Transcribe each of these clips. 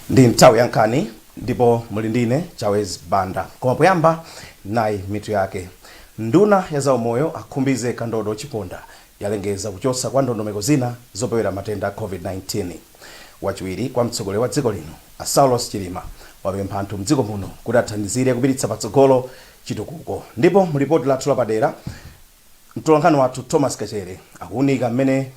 Ndi nthawi ya nkhani ndipo muli ndine Chawez Banda. Koma poyamba nayi mitu yake. Nduna ya zaumoyo a Khumbize Kandodo Chiponda yalengeza kuchotsa kwa ndondomeko zina zopewera matenda a COVID-19. Wachiwiri kwa mtsogoleri wa dziko lino a Saulos Chilima wapempha anthu mdziko muno kuti athandizire kupititsa patsogolo chitukuko. Ndipo mu lipoti lathu lapadera, mtolankhani wathu Thomas Kachere akuunika mmene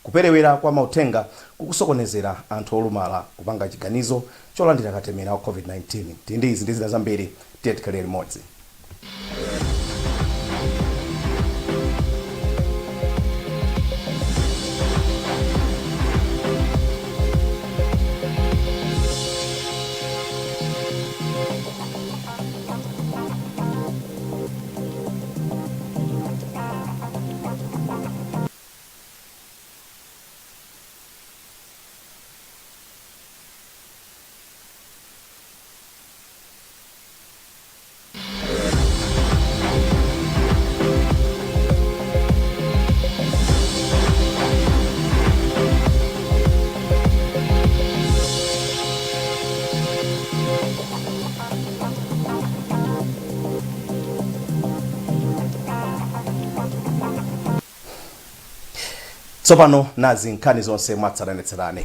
kuperewera kwa mauthenga kukusokonezera anthu olumala kupanga chiganizo cholandira katemera wa COVID-19. Tili ndi izi ndi zina zambiri, tiye tikhalire limodzi. Tsopano nazi nkhani zonse mwatsatanetsatane.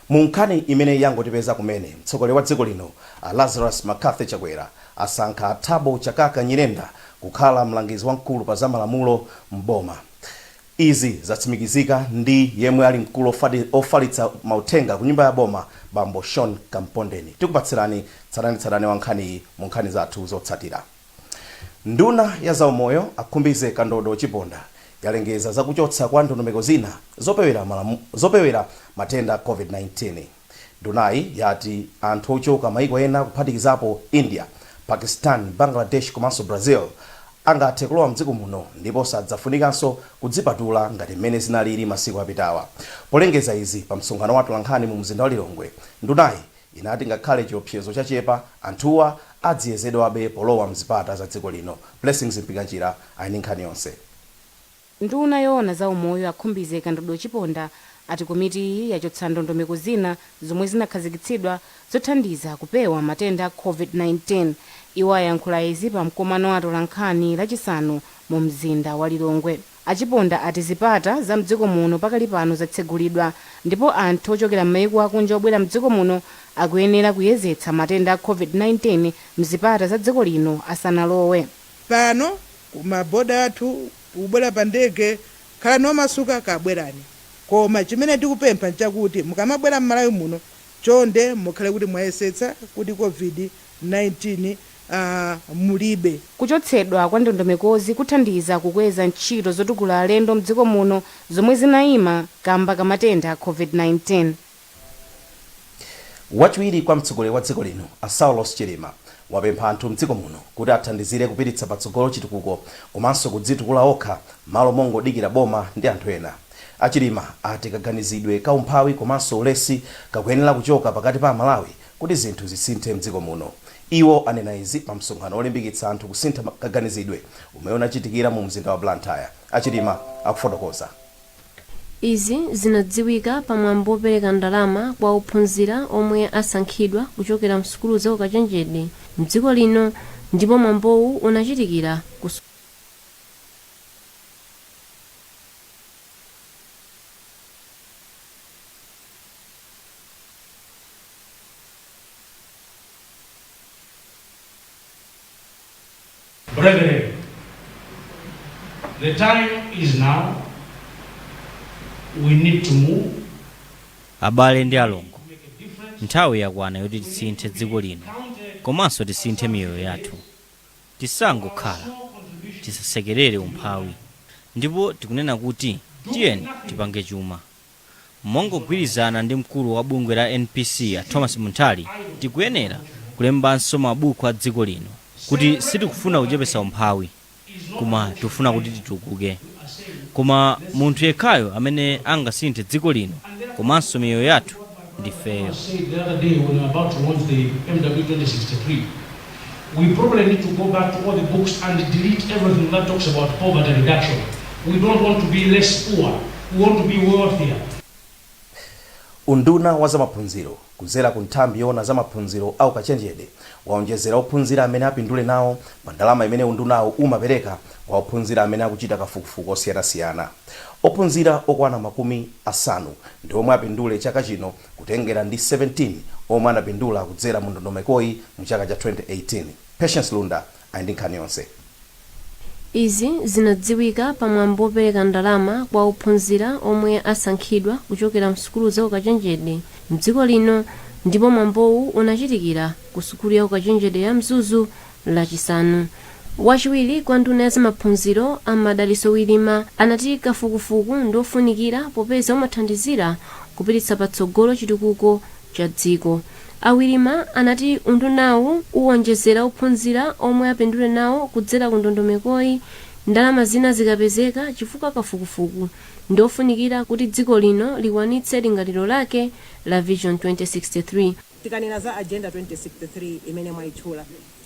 Mu nkhani imene yangotipeza kumene, mtsogoleri wa dziko lino a Lazarus McCarthy Chakwera asankha a Thabo Chakaka Nyirenda kukhala mlangizi wamkulu pa za malamulo m'boma. Izi zatsimikizika ndi yemwe ali mkulu ofalitsa mauthenga ku nyumba ya boma bambo Sean Kampondeni. Tikupatsirani tsatanetsatane wa nkhaniyi mu nkhani zathu zotsatira. Nduna ya zaumoyo a Khumbize Kandodo Chiponda yalengeza za kuchotsa kwa ndondomeko zina zopewera matenda a COVID-19. Ndunayi yati anthu ochoka maiko ena kuphatikizapo India, Pakistan, Bangladesh komanso Brazil angathe kulowa mdziko muno ndipo sadzafunikanso kudzipatula ngati mmene zinalili masiku apitawa. Polengeza izi pa msonkhano wa atolankhani mu mzinda wa Lilongwe, ndunayi inati ngakhale chiopsezo chachepa, anthuwa adziyezedwabe polowa mzipata za dziko lino. Blessings Mpinganjira ali ndi nkhani yonse. Nduna yoona za umoyo a Khumbize Kandodo Chiponda ati komitiyi yachotsa ndondomeko zina zomwe zinakhazikitsidwa zothandiza kupewa matenda a Covid-19. Iwo ayankhula izi pa mkomano wa atolankhani lachisanu mu mzinda wa Lilongwe. A Chiponda ati zipata za mdziko muno pakali pano zatsegulidwa ndipo anthu ochokera m'maiko akunja obwera mdziko muno akuyenera kuyezetsa matenda a Covid-19 mzipata za dziko lino asanalowe. Pano ku ma border athu kubwera pa ndege khalani omasuka kabwerani koma chimene tikupempha nchakuti mukamabwera m'Malawi muno chonde mukhale kuti mwayesetsa kuti Covid 19 mulibe. Kuchotsedwa kwa ndondomekozi kuthandiza kukweza ntchito zotukula alendo mdziko muno zomwe zinaima kamba ka matenda a Covid-19. Wachiwiri kwa mtsogoleri wa dziko lino a Saulos Chilima wapempha anthu mdziko muno kuti athandizire kupititsa patsogolo chitukuko komanso kudzitukula okha mmalo mongodikira boma ndi anthu ena. A Chilima ati kaganizidwe ka umphawi komanso ulesi kakuyenera kuchoka pakati pa aMalawi kuti zinthu zisinthe mdziko muno. Iwo anena izi pa msonkhano wolimbikitsa anthu kusintha kaganizidwe umene unachitikira mu mzinda wa Blantyre. A Chilima akufotokoza. Izi zinadziwika pa mwambo wopereka ndalama kwa ophunzira omwe asankhidwa kuchokera msukulu za ukachenjede mdziko lino ndipo mwambowu unachitikira ku. Brethren, the time is now. We need to move. Abale ndi alongo, nthawi yakwana yoti tisinthe dziko lino komanso tisinthe miyoyo yathu. Tisangokhala, tisasekerere umphawi ndipo tikunena kuti tiyeni tipange chuma. Mongogwirizana ndi mkulu wa bungwe la NPC a Thomas Munthali, tikuyenera kulembanso mabuku a dziko lino kuti sitikufuna kuchepetsa umphawi koma tikufuna kuti titukuke. Koma munthu yekhayo amene angasinthe dziko lino komanso miyoyo yathu ndifeyo. said the other day when we were about to launch the MW 2063, we probably need to go back to all the books and delete everything that talks about poverty reduction. We don't want to be less poor, we want to be wealthier. Unduna wa zamaphunziro kudzera ku nthambi yoona zamaphunziro a ukachenjede waonjezera ophunzira amene apindule nawo pa ndalama imene undunawo umapereka kwa ophunzira amene akuchita kafukufuku osiyanasiyana. Ophunzira okwana 50 ndi omwe apindule chaka chino, kutengera ndi 17 omwe anapindula kudzera mu ndondomekoyi mu chaka cha 2018. Patience Lunda ali ndi nkhani yonse. Izi zinadziwika pamwambo wopereka ndalama kwa ophunzira omwe asankhidwa kuchokera msukulu za ukachenjede mdziko lino, ndipo mwambowu unachitikira ku sukulu ya ukachenjede ya Mzuzu Lachisanu. Wachiwiri kwa nduna ya zamaphunziro a Madalitso Wirima anati kafukufuku ndiofunikira popeza umathandizira kupititsa patsogolo chitukuko cha dziko. A Wirima anati undunawu uwonjezera ophunzira omwe apindule nawo kudzera ku ndondomekoyi ndalama zina zikapezeka, chifukwa kafukufuku ndiofunikira kuti dziko lino likwanitse lingaliro lake la Vision 2063. Tikanena za Agenda 2063 imene mwayitchula,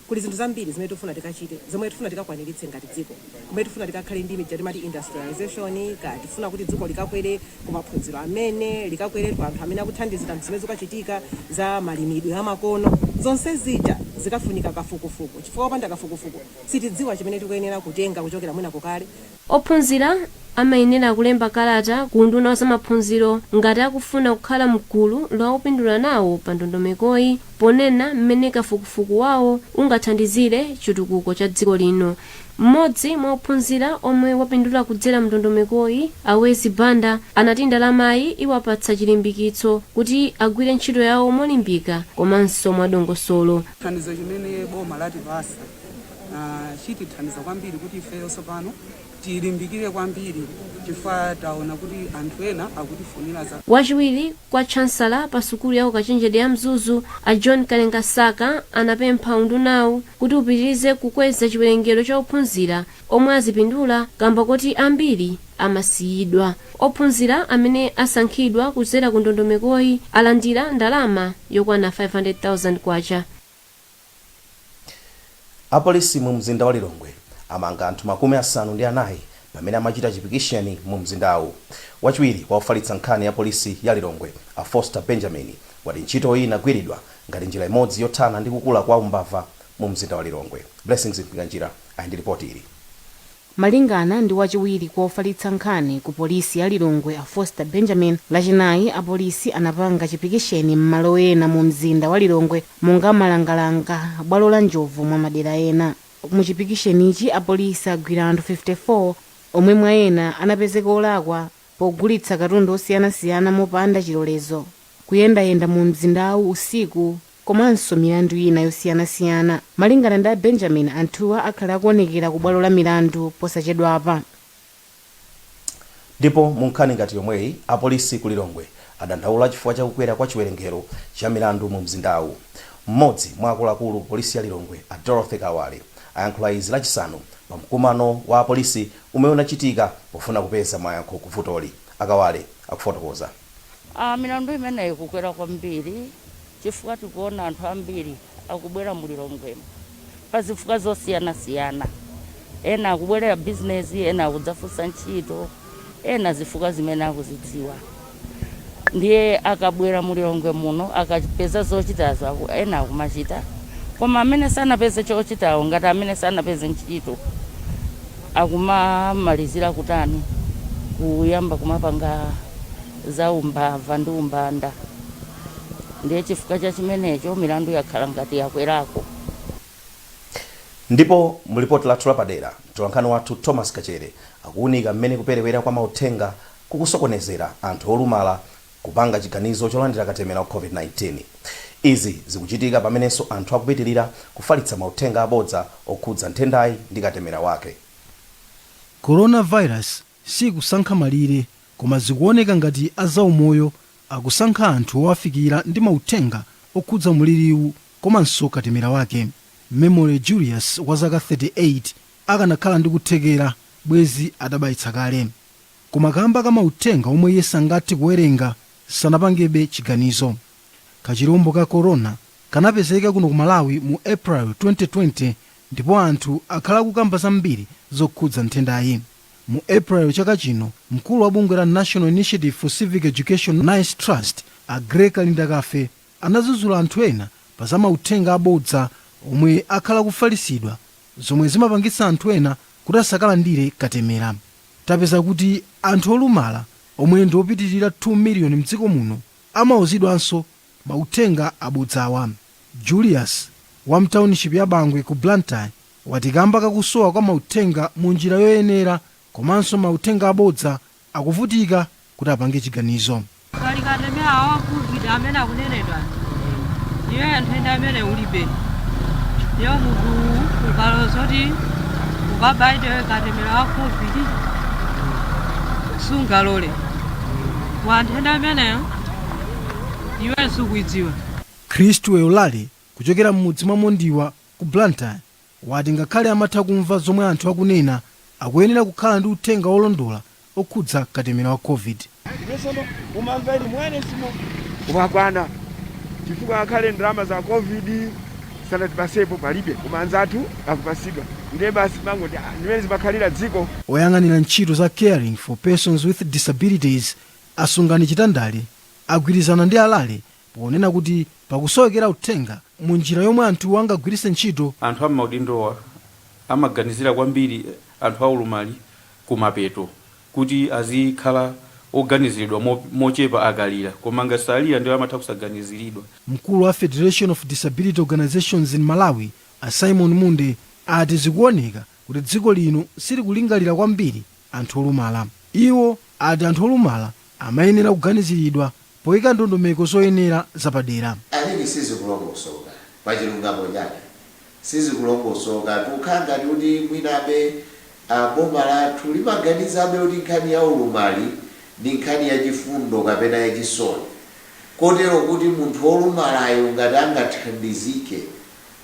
kuli zinthu zambiri zimene tifuna tikachite, zomwe tifuna tikakwaniritse ngati dziko, kumene tifuna tikakhale ndi imija timati industrialization, ka tifuna kuti dziko likakwere kumaphunziro, amene likakwere ku anthu amene akuthandizira zimene zikuchitika za malimidwe amakono. Zonse zija zikafunika kafukufuku, chifukwa popanda kafukufuku sitidziwa chimene tikuyenera kutenga kuchokera mwina kukale. Ophunzira amayenera kulemba kalata ku unduna wa zamaphunziro ngati akufuna kukhala mgulu la opindula nawo pa ndondomekoyi, ponena mmene kafukufuku wawo ungathandizire chitukuko cha dziko lino. Mmodzi mwa ophunzira omwe wapindula kudzera mndondomekoyi, Awezi Banda, anati ndalamayi iwapatsa chilimbikitso kuti agwire ntchito yawo molimbika komanso mwadongosolo. Thandizo chimene boma latipasa chitithandiza kwambiri kuti ifeyo tsopano tilimbikire kwambiri, chifukwa taona kuti anthu ena akutifunira za Wachiwiri kwa chancellor pa sukulu ya ukachenjede ya Mzuzu, a John Kalengasaka, anapempha undunawu kuti upitirize kukweza chiwerengero cha ophunzira omwe azipindula, kamba kuti ambiri amasiyidwa. Ophunzira amene asankhidwa kudzera ku ndondomekoyi alandira ndalama yokwana 500,000 kwacha. Apolisi mu mzinda wa Lilongwe amanga anthu 54 pamene amachita chipikisheni mu mzindawu. Wachiwiri kwa ofalitsa nkhani ya polisi ya Lilongwe, a Foster Benjamin, wati ntchitoyi inagwiridwa ngati njira imodzi yothana ndi kukula kwa umbava mu mzinda wa Lilongwe. Blessings Mpinganjira ali ndi ripoti ili. Malingana ndi wachiwiri kwa ofalitsa nkhani ku polisi ya Lilongwe, a Foster Benjamin, Lachinayi apolisi anapanga chipikisheni m'malo ena mu mzinda wa Lilongwe monga Malangalanga, Bwalo la Njovu, mwa madera ena. Mu chipikishenichi apolisi agwira anthu 54 omwe mwa ena anapezeka olakwa pogulitsa katundu osiyanasiyana mopanda chilolezo, kuyendayenda mu mzindawu usiku, komanso milandu ina yosiyanasiyana. Malingana ndi a Benjamin, anthuwa akhala akuonekera ku bwalo la milandu posachedwapa. Ndipo mu nkhani ngati yomweyi, apolisi ku Lilongwe adandaula chifukwa chakukwera kwa chiwerengero cha milandu mu mzindawu. Mmodzi mwa akuluakulu ku polisi ya Lilongwe, a Dorothy Kawale, ayankhula izi Lachisanu pa mkumano wa apolisi umene unachitika pofuna kupeza mayankho ku vutoli. Akawale akufotokoza. Milandu imeneyi kukwera kwambiri chifukwa tikuona anthu ambiri akubwera mu Lilongwemo pa zifukwa zosiyanasiyana. Ena akubwerera bizinesi, ena akudzafunsa ntchito, ena zifukwa zimene akuzidziwa. Ndiye akabwera mu Lilongwe muno, akapeza zochitazo, ena akumachita, koma amene sanapeze chochitawo, ngati amene sanapeze ntchito, akumamalizira kutani? Kuyamba kumapanga za umbava ndi umbanda. Ndiye chifukwa cha chimenecho milandu yakhala ngati yakwerako. Ndipo mu lipoti lathu lapadera, mtolankhani wathu Thomas Kachere akuwunika mmene kuperewera kwa mauthenga kukusokonezera anthu olumala kupanga chiganizo cholandira katemera wa COVID-19. Izi zikuchitika pamenenso anthu akupitirira kufalitsa mauthenga abodza okhudza nthendayi ndi katemera wake. Coronavirus sikusankha malire, koma zikuoneka ngati azaumoyo akusankha anthu owafikira ndi mauthenga okhudza mliriwu komanso katemera wake. Memory Julius wa zaka 38 akanakhala ndi kuthekera bwezi adabayitsa kale, koma kamba ka mauthenga omwe iye sangathe kuwerenga sanapangebe chiganizo. Kachirombo ka corona kanapezeka kuno ku Malawi mu April 2020, ndipo anthu akhala akukamba zambiri zokhudza nthendayi. Mu April chaka chino, mkulu wa bungwe la National Initiative for Civic Education, NICE Trust, A Grey Kalindakafe anadzudzula anthu ena pa za mauthenga abodza omwe akhala kufalitsidwa, zomwe zimapangitsa anthu ena kuti asakalandire katemera. Tapeza kuti anthu olumala omwe ndi opitirira 2 miliyoni mdziko muno amauzidwanso mauthenga abodzawa. Julius wa mtownship ya Bangwe ku Blantyre wati kamba kakusowa kwa mauthenga mu njira yoyenera komanso mauthenga abodza, akuvutika kuti apange chiganizo. Pali katemera wa COVID amene akunenedwa, iye nthenda amene ulibe iyo, munthu ukalozoti ukabaide katemera wa COVID sungalole wa nthenda ameneyo, iwe sukuidziwa. Khristu Eulale kuchokera m'mudzi mwa Mondiwa ku Blantyre wati ngakhale amatha kumva zomwe anthu akunena, akuyenera kukhala ndi uthenga wolondola okhudza katemera wa COVID. Inesono umamva ili mwene simo kumakwana, chifukwa akhale ndalama za COVID sanatipasepo palibe, koma anzathu akupasidwa, ndiye basi mangoti ndimene zimakhalira dziko. Oyang'anira ntchito za Caring for Persons with Disabilities, Asungani Chitandale, agwirizana ndi Alale ponena kuti pakusowekera uthenga mu njira yomwe anthu angagwiritse ntchito. Anthu ammaudindowa amaganizira kwambiri anthu aulumali kumapeto, kuti azikhala oganiziridwa mochepa akalira, koma ngasalira ndiwo amatha kusaganiziridwa. Mkulu wa Federation of Disability Organizations in Malawi, a Simon Munde, ati zikuoneka kuti dziko lino silikulingalira kwambiri anthu olumala. Iwo ati anthu olumala amayenera kuganiziridwa poyika ndondomeko zoyenera zapadera. Alimi, sizikulongosoka pachilungamo chake, sizikulongosoka. Tikukhala ngati kuti mwinabe boma lathu limaganizabe kuti nkhani ya ulumali ndi nkhani yachifundo kapena yachisoni, kotero kuti munthu wolumalayo ngati angathandizike,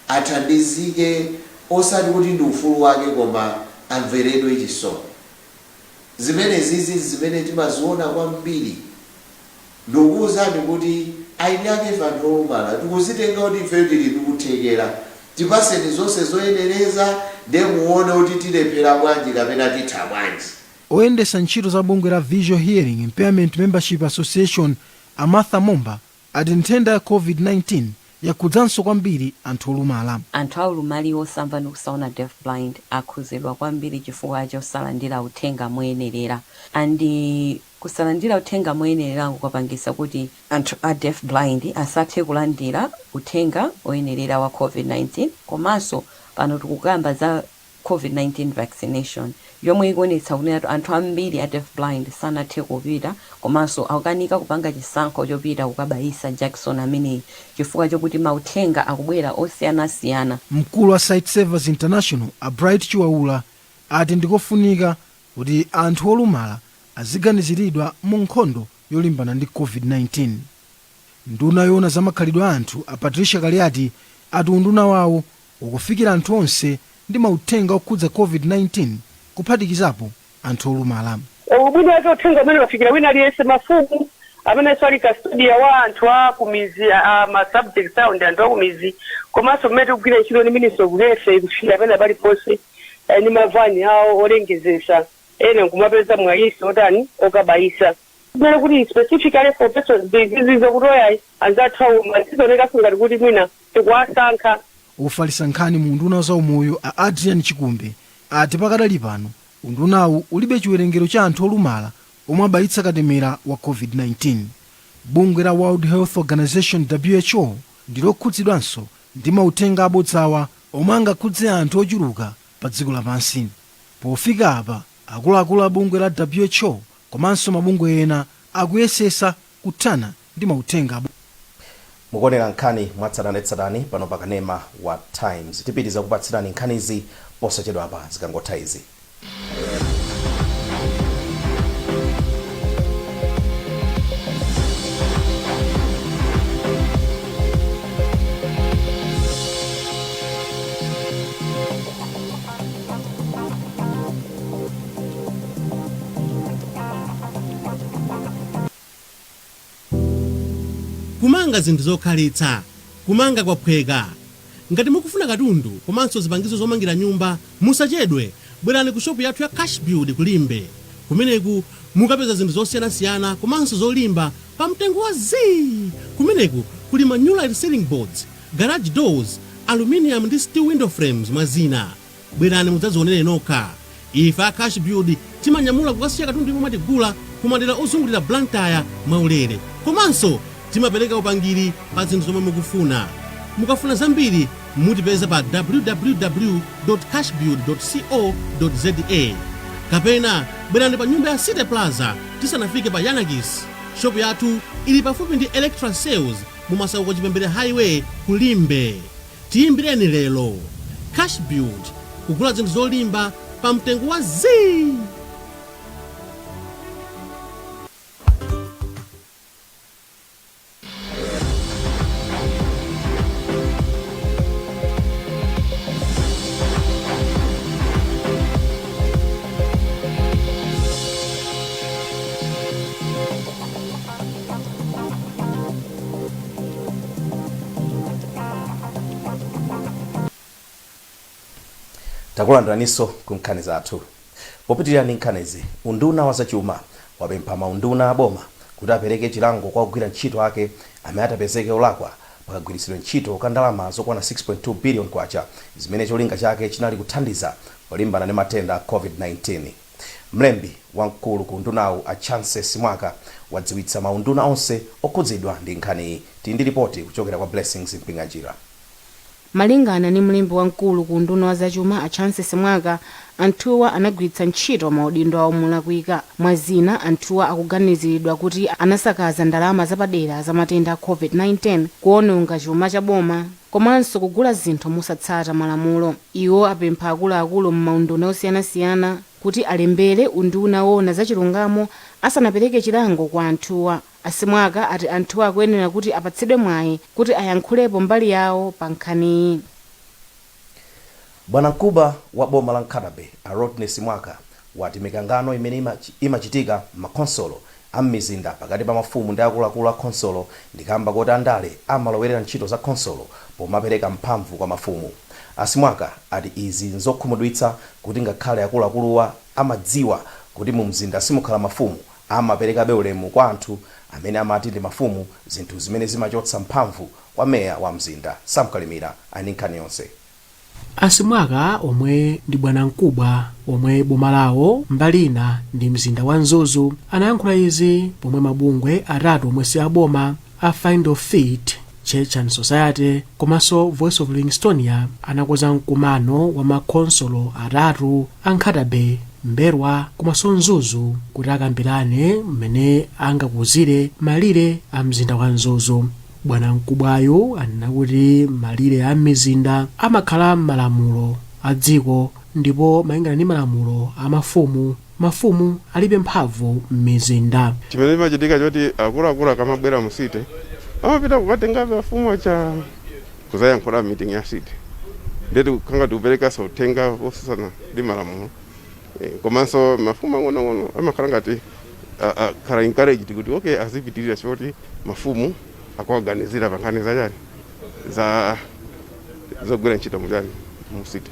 athandizike, osati kuti ndi ufulu wake, koma amveredwe chisoni. Zimene zizi zimene timaziona kwambiri, ndikukuwuzani kuti aini ake ife anthu olumala tikuzitenga kuti ifeyo tili ndikuthekera, tipaseni zonse zoyenereza, ndiye muone kuti tilephera bwanji kapena titha bwanji. Oyendesa ntchito za bungwe la Visual Hearing Impairment Membership Association, a Martha Momba, ati nthenda ya COVID-19 yakhudzanso kwambiri anthu olumala. Anthu aulumali osamva ndi kusaona, deaf blind, akhuzidwa kwambiri chifukwa chosalandira uthenga moyenerera, and kusalandira uthenga moyenerera kukapangisa kuti anthu a deaf blind asathe kulandira uthenga oyenerera wa COVID-19. Komanso pano tikukamba za COVID-19 vaccination yomwe ikuonetsa kunena kuti anthu ambiri a deaf blind sanathe kupita, komanso akukanika kupanga chisankho chopita kukabayisa jakisoni ameneyi chifukwa chokuti mauthenga akubwera osiyanasiyana. Mkulu wa Sight Savers International, a Bright Chiwaula, ati ndikofunika kuti anthu olumala aziganiziridwa mu nkhondo yolimbana ndi COVID-19. Nduna yoona za makhalidwe a anthu, a Patricia Kaliati, ati unduna wawo ukufikira anthu onse ndi mauthenga okhudza COVID-19, kuphatikizapo anthu olumala. Ubwino wake uthenga umene wafikira wina aliyense, mafumu amenenso ali custodian wa anthu a kumizi, a ma subjects awo ndi anthu akumizi, komanso mmene tikugwira ntchito ndi Ministry of Health kufikira pena paliponse ndi mavani awo olengezesa, ena nkumapeza mwayisi otani okabayisa kumene kuti specifically for persons diseases okuti oyayi anzathu awo mazizionekanso ngati kuti mwina tikuwasankha. Ofalitsa nkhani mu unduna wa zaumoyo, a Adrian Chikumbe, ati pakadali pano undunawu ulibe chiwerengero cha anthu olumala omwe abayitsa katemera wa COVID-19. Bungwe la World Health Organization, WHO, ndi lokhudzidwanso ndi mauthenga abodzawa omwe angakhudze anthu ochuluka pa dziko lapansi. Pofika apa, akuluakulu a bungwe la WHO komanso mabungwe ena akuyesesa kuthana ndi mauthenga abo. Mukuonera nkhani mwatsatanetsatane pano pa kanema wa Times. Tipitiriza kupatsirani nkhanizi posachedwa apa zikangotha izi. Kumanga zinthu zokhalitsa, kumanga kwaphweka. Ngati mukufuna katundu komanso zipangizo zomangira nyumba, musachedwe, bwerani ku shopu yathu ya Cash Build ku Limbe. Kumeneku mukapeza zinthu zosiyanasiyana komanso zolimba pa Pa mtengo wa zii. Kumeneku kuli ma new light ceiling boards, garage doors, aluminium ndi steel window frames, mwa zina. Bwerani mudzadzionere nokha. Ife a Cash Build timanyamula kukasiya katundu yemwe mwatigula ku madera ozungulira Blantyre mwaulere, komanso timapereka upangiri pa zinthu zomwe mukufuna. Mukafuna zambiri mutipeza pa www cashbuild co za, kapena bwerani pa nyumba ya City Plaza tisanafike pa Yanakis. Shopu yathu ili pafupi ndi Electra Sales mu Masauko Chipembere Highway ku Limbe. Tiyimbireni lero. Cash Build, kugula zinthu zolimba pa mtengo wa zii. Takulandiraninso ku nkhani zathu. Popitirira ndi nkhanizi, unduna wa zachuma wapempha maunduna a boma kuti apereke chilango kwa ogwira ntchito ake amene atapezeke olakwa pakagwiritsidwe ntchito ka ndalama zokwana 6.2 billion kwacha zimene cholinga chake chinali kuthandiza polimbana ndi matenda a COVID-19. Mlembi wamkulu ku undunawu a Chancy Simwaka wadziwitsa maunduna onse okhudzidwa ndi nkhaniyi. Tili ndi lipoti kuchokera kwa Blessings Mpinganjira. Malingana ndi mlembi wamkulu ku unduna wa zachuma a Chancy Simwaka, anthuwa anagwiritsa ntchito maudindo awo molakwika. Mwa zina, anthuwa akuganiziridwa kuti anasakaza ndalama zapadera za matenda a COVID-19, kuononga chuma cha boma komanso kugula zinthu mosatsata malamulo. Iwo apempha akuluakulu m'maunduna osiyanasiyana kuti alembere unduna woona zachilungamo asanapereke chilango kwa anthuwa. A Simwaka ati anthuwa akuyenera kuti apatsidwe mwayi kuti ayankhulepo mbali yawo pa nkhaniyi. Bwanamkubwa wa boma la Nkhata Bay a Rodney Simwaka wati mikangano imene imachitika m'makhonsolo a m'mizinda pakati pa mafumu ndi akuluakulu a khonsolo ndi kamba koti andale amalowerera ntchito za khonsolo pomapereka mphamvu kwa mafumu. A Simwaka ati izi nzokhumudwitsa kuti ngakhale akuluakuluwa amadziwa kuti mu mzinda simukhala mafumu, amaperekabe ulemu kwa anthu amene amati ndi mafumu, zinthu zimene zimachotsa mphamvu kwa meya wa mzinda. Sam Kalimira ali ndi nkhani yonse. A Simwaka, omwe ndi bwanamkubwa omwe boma lawo mbali ina ndi mzinda wa Mzuzu, anayankhula izi pomwe mabungwe atatu omwe si aboma a Find Your Feet, Church and Society komanso Voice of Livingstonia anakonza mkumano wa makhonsolo atatu a Nkhata Bay, M'mbelwa komanso Mzuzu kuti akambirane mmene angakuzire malire a mzinda wa Mzuzu. Bwanamkubwayu anena kuti malire a m'mizinda amakhala m'malamulo a dziko ndipo malingana ndi malamulo a mafumu, mafumu alibe mphamvu m'mizinda. Chimene chimachitika choti akuluakulu akamabwera mu city amapita kukatenga mafumu aja kuzayankhula meeting ya city, ndiye tikukhala tikuperekanso uthenga wosusana ndi malamulo. Komanso mafumu ang'onoang'ono amakhala ngati akhala encouraged kuti okay, azipitirira choti mafumu akuwaganizira pa nkhani zachani za zogwira ntchito muchani mu city.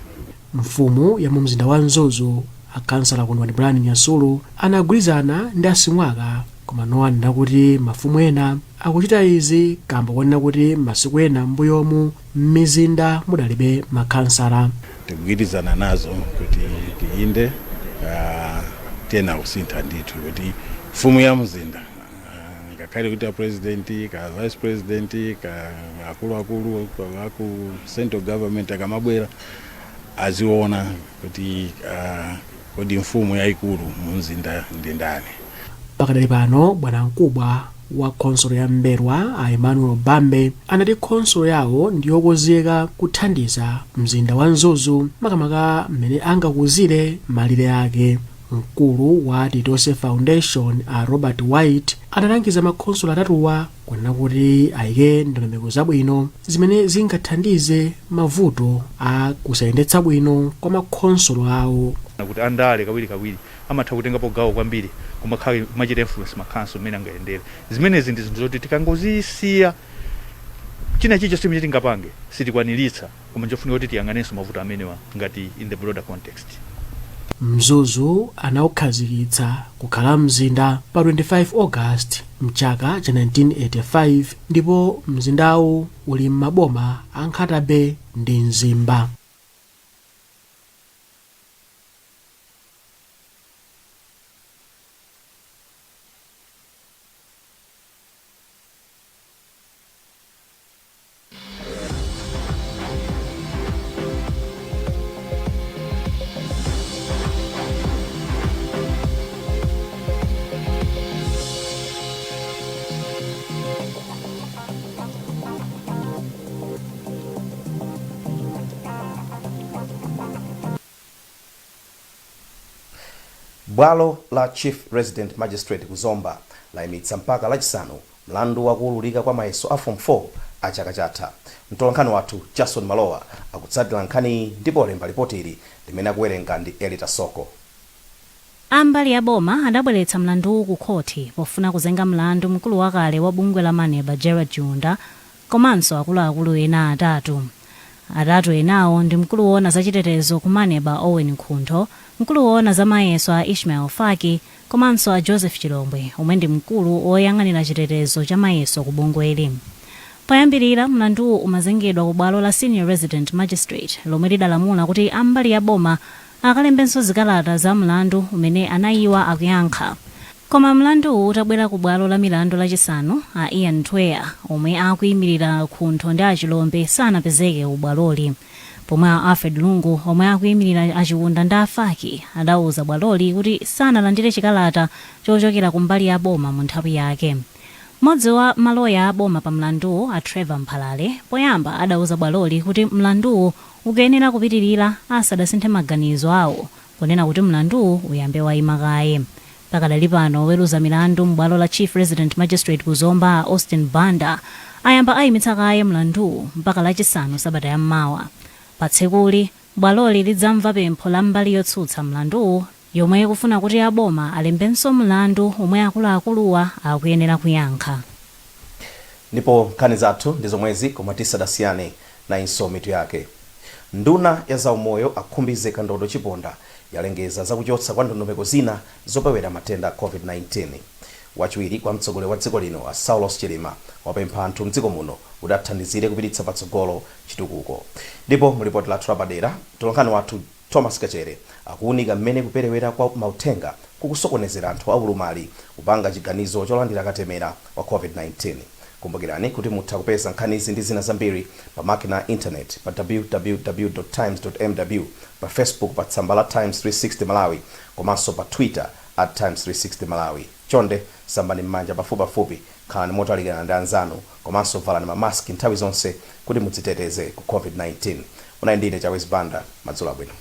Mfumu ya mu mzinda wa Mzuzu, a Kansala Kondwani Brian Nyasulu, anagwirizana ndi a Simwaka, komano anena kuti mafumu ena akuchita izi kamba konena kuti masiku ena m'mbuyomu m'mizinda mudalibe makhansala. Tikugwirizana nazo kuti inde, tiyenera kusintha ndithu kuti mfumu ya mzinda, ngakhale kuti a president ka vice president ka akuluakulu aku central government akamabwera aziona kuti kodi mfumu yayikulu mu mzinda ndi ndani. Pakadali pano, bwanamkubwa wa khonsolo ya M'mbelwa a Emmanuel Bambe anati khonsolo yawo ndiyokonzeka kuthandiza mzinda wa Mzuzu, makamaka mmene angakuzire malire ake. Mkulu wa Titose Foundation a Robert White analangiza makhonsolo atatuwa kunena kuti ayike ndondomeko zabwino zimene zingathandize mavuto a kusayendetsa bwino kwa makhonsolo awo. Kuti andale kawirikawiri amatha kutengapo gawo kwambiri kumakhala kumachita influence makhanso mmene angayendere. Zimenezi ndi zinthu zoti tikangozisiya, china chilichonse chimene tingapange sitikwaniritsa, koma nchofunika kuti tiyang'anenso mavuto amenewa ngati in the broader context. Mzuzu anaukhazikitsa kukhala mzinda pa 25 August. Mchaka cha 1985 ndipo mzindawu uli m'maboma a Nkhata Bay ndi Mzimba. Bwalo la Chief Resident Magistrate ku Zomba layimitsa mpaka Lachisanu mlandu wakuwululika kwa mayeso a Form 4 a chaka chatha. Mtolankhani wathu Jason Malowa akutsatira nkhaniyi ndipo walemba lipoti ili limene akuwerenga ndi Elita Soko. A mbali ya boma adabweretsa mlanduwu ku khothi pofuna kuzenga mlandu mkulu wakale wa bungwe la Maneb a Gerald Chiunda komanso akuluakulu ena atatu. Atatu enawo ndi mkulu woona za chitetezo ku Maneb a Owen Khuntho, mkulu woona za mayeso a Ishmael Faki komanso a Joseph Chilombwe omwe ndi mkulu woyang'anira chitetezo cha mayeso ku bungweli. Poyambirira, mlanduwu umazengedwa ku bwalo la Senior Resident Magistrate lomwe lidalamula kuti a mbali ya boma akalembenso zikalata za mlandu umene anayiwa akuyankha. Koma mlanduwu utabwera ku bwalo la milandu Lachisanu, a Ian Twea omwe akuimirira a Khuntho ndi a Chilombe sanapezeke ku bwaloli. Pomwe a Alfred Lungu omwe akuimirira a Chiunda ndi a Faki adauza bwaloli kuti sanalandire chikalata chochokera ku mbali ya boma mu nthawi yake. Mmodzi wa maloya a boma pa mlanduwu a Trevor Mphalale poyamba adauza bwaloli kuti mlanduwu ukuyenera kupitilira asadasinthe maganizo awo ponena kuti mlanduwu uyambe waima kaye. Pakadali pano oweruza milandu m'bwalo la Chief Resident Magistrate ku Zomba a Austin Banda ayamba ayimitsa kaye mlanduwu mpaka Lachisanu sabata ya mmawa. Pa tsikuli, bwaloli lidzamva pempho la mbali yotsutsa mlanduwu yomwe ikufuna kuti a boma alembenso mlandu omwe akuluakuluwa akuyenera kuyankha. Ndipo nkhani zathu ndi zomwezi, koma tisadasiyane nayinso mitu yake. Nduna ya zaumoyo a Khumbize Kandodo Chiponda yalengeza za kuchotsa kwa ndondomeko zina zopewera matenda a Covid-19. Wachiwiri kwa mtsogoleri wa dziko lino a Saulos Chilima wapempha anthu mdziko muno kuti athandizire kupititsa patsogolo chitukuko. Ndipo mu lipoti lathu lapadera, mtolankhani wathu Thomas Kachere akuunika mmene kuperewera kwa mauthenga kukusokonezera anthu aulumali kupanga chiganizo cholandira katemera wa Covid-19. Kumbukirani kuti mutha kupeza nkhanizi ndi zina zambiri pa makina a intaneti pa www.times.mw, pa Facebook pa tsamba la Times 360 Malawi komanso pa Twitter at Times 360 Malawi. Chonde sambani m'manja pafupipafupi, khalani motalikirana ndi anzanu komanso valani ma mask nthawi zonse kuti mudziteteze ku Covid-19. Munali ndi ine Chawezi Banda, madzulo abwino.